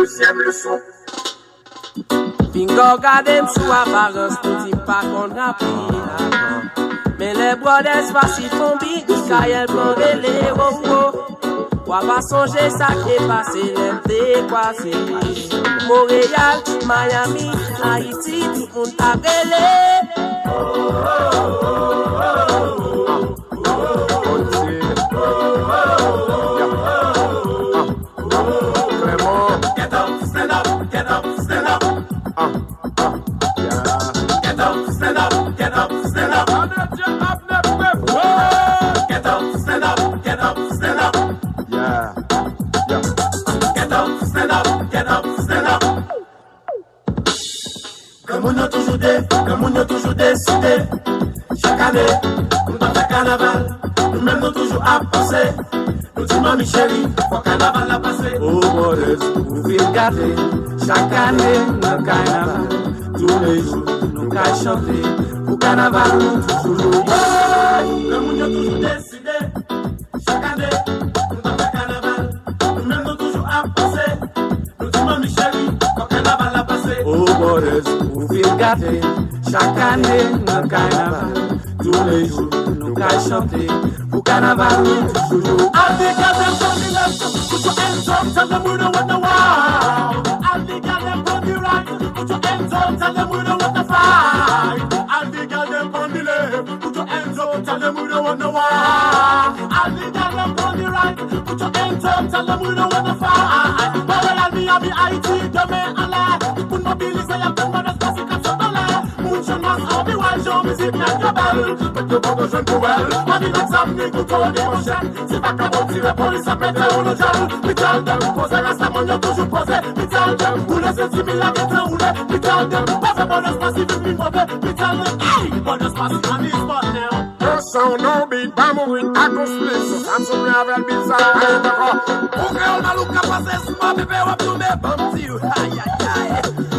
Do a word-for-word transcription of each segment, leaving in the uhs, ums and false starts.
Dezyèm leson. Pinga w gade m sou aparans, nou di m pa konn rape. Men lè Brothers Passy fon bit, Mikael pran rele, wo, wo. W a pa sonje sa k te pase lè m te kwaze Montréal, Miami, Ayiti, tout moun t ap rele. Clément. Get up, stand up, get up, stand up. Ah, ah, yeah. Get up, stand up, get up, stand up. Manager Abner Prevost. Get up, stand up, get up, stand up. Yeah, yeah. Get up, stand up, get up, stand up. Granmoun yo toujou de, granmoun yo toujou deside. Chak ane, pou n pa fè kanaval, nou menm nou toujou ap panse. Nou di manmi cheri, fò kanaval la pase. Oh Brothers, ou vin gate. Chak ane nan kanaval, toulejou nou ka chante. Pou kanaval nou toujou. Granmoun yo toujou deside. Chak ane, nou pa fè kanaval. Nou menm nou toujou ap panse. Nou di manmi cheri, fò kanaval la pase. Oh Brothers, ou vin gate. Chak ane nan kanaval, toulejou nou ka chante. Pou kanaval nou toujou. All the girls dem from the left, put your hands up, tell them we don't want no war. All the girls dem from the right, put your hands up, tell them we don't want no fight. All the girls dem from the left, put your hands up, tell them we don't want no war. All the girls dem from the right, put your hands up, tell them we don't want no fight. Montréal, Miami, Ayiti, demen anlè. Tout moun mobilize, y ap tann Brothers Passy k ap sot anlè. Moun Channmas anvi wè jan mizik nèg yo bèl. Pèt yo poko jwenn pou wè l. Pa vin ak zam ni kouto ni manchèt. Si vakabon tire polis ap mete w nan jèl. Michel Dèm poze, Rastaman yo toujou poze. Michel Dèm boule senti mil la gentan woule. Michel Dèm pa fè Brothers Passy vin pi move. Michel Dèm, ey! Brothers Passy on his butt now. Yo, sa yon non beat, pa mouri, a konsplis. Sa m souple avè l, beat sa, pa ret ankò. Pou kreyòl malouk ka pase sou mò, bebe, w ap tonbe, ban m di w. Ay, ay, ay.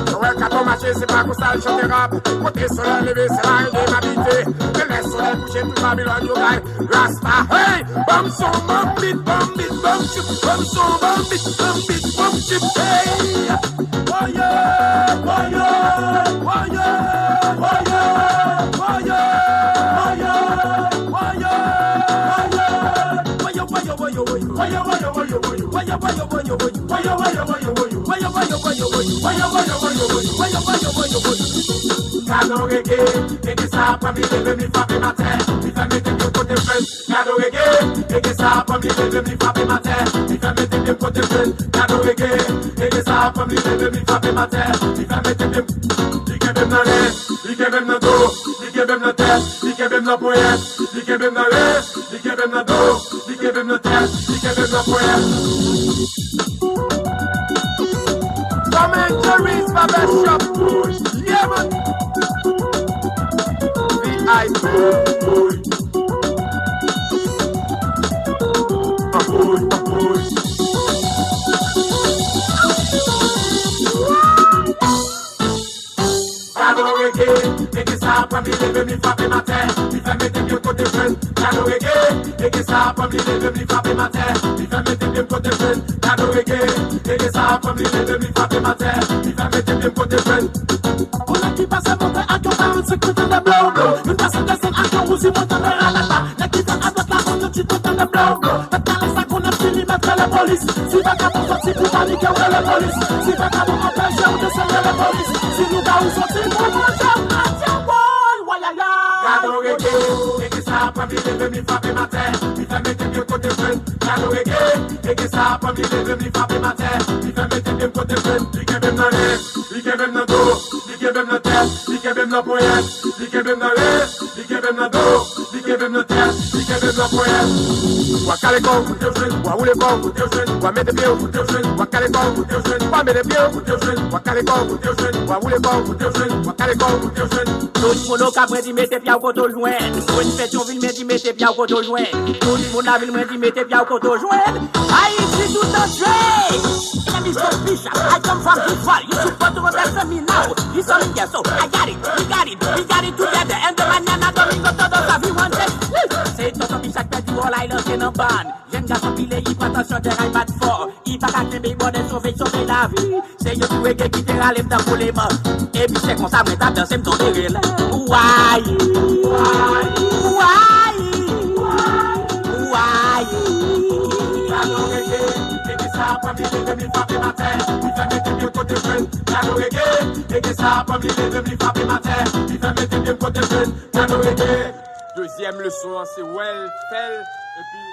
Yo wè katon mache, se pa konsa l chante rap. Kote solèy leve, se la e m abite. Men lè solèy kouche, tout Babilòn yo kay. Rasta, hey! Ban m son, ban m beat, ban m beat, ban m chip, ban m son, ban m beat, ban m beat, ban m chip, hey! Woye, woye, woye, woye, woye, woye, woye, woye. Woye, woye, woye, woye. Woye, woye, woye, woye. Woye, woye, woye, woye. Woye, woye, woye, woye. Woye, woye, woye, woye. Woye, woye, woye, woye. Woye, woye, woye, woye. Gadon rege, rege sa pran mi leve, mi frape m atè, mi fè mete pye kote fren. Gadon rege, rege sa pran mi leve, mi frape m atè, mi fè mete pye kote fren. Gadon rege, rege sa pran mi leve, mi frape m atè, mi fè mete pye. Li kenbe m nan lè, li kenbe m nan do, li kenbe m nan tèt, li kenbe m nan ponyèt, li kenbe m nan lè, li kenbe m nan do, li kenbe m nan tèt, li kenbe m nan ponyèt. Tom and Jerry's Barbershop. Yeah, man. V I P. Gadon rege, rege sa pran mi leve, mi frape m atè, mi fè mete pye kote fren. Gadon rege, rege sa pran mi leve, mi frape m atè, mi fè mete pye kote fren. Gadon rege, rege sa pran mi leve, mi frape m atè, mi fè mete pye kote fren. Yon nèg ki pase monte ak yon karannsenk, mwen tande blow, blow. Youn pase desann ak yon Uzi, mwen tande ralatla. Nèg ki fè adwat la, mwen tout suit, mwen tande blow, blow. Tèt kale sa konnen fini mèt rele polis. Si vakabon soti pou panike, w rele polis. Si vakabon anpeche w desann, rele polis. Si lougawou soti, mwen manje w atè, woy, woyaya. Gadon rege, rege sa pran mi leve, mi frape m atè, mi fè mete pye kote fren. Gadon rege, rege sa pran mi leve, mi frape m atè, mi fè mete pye kote fren. Li kenbe m nan lè, li kenbe m nan do, li kenbe m nan tèt, li kenbe m nan ponyèt, li kenbe m nan lè, li kenbe m nan do, li kenbe m nan tèt, li kenbe m nan ponyèt. W a kale kò w, w a woule kò w, w a mete pye w, w a kale kò w, w a mete pye w, w a kale kò w, w a woule kò w, w a kale kò w. Tout moun Okap mwen di mete pye w kote w jwenn. Moun Petyonvil mwen di mete pye w kote w jwenn. Tout moun lavil mwen di mete pye w kote w jwenn. Ayiti tout antye. Let me show Bishop. I come from Duval. You should go to the seminar. You saw me, yes, so I got it. We got it. We got it together. And the banana domingo todos a vi one day. Woo! Say Toto Bishop pèdi Bòlay lanse nan bann. Jèn gason pile ipatansyon, tèray bat fò. I pa ka kenbe bòdè, sove, sove lavi. Se yo tou rege ki te rale m tankou leman. Epi se konsa mwen t ap danse, m tonbe rele. Ouay! Ouay! Ouay! Gade rege, rege sa pran m leve m li frape m atè. Li fè mete pye kote fren. Gade rege, rege sa pran m leve m li frape m atè. Li fè mete pye kote fren. Gade rege. Dezyèm leson an se wè l, fè l, epi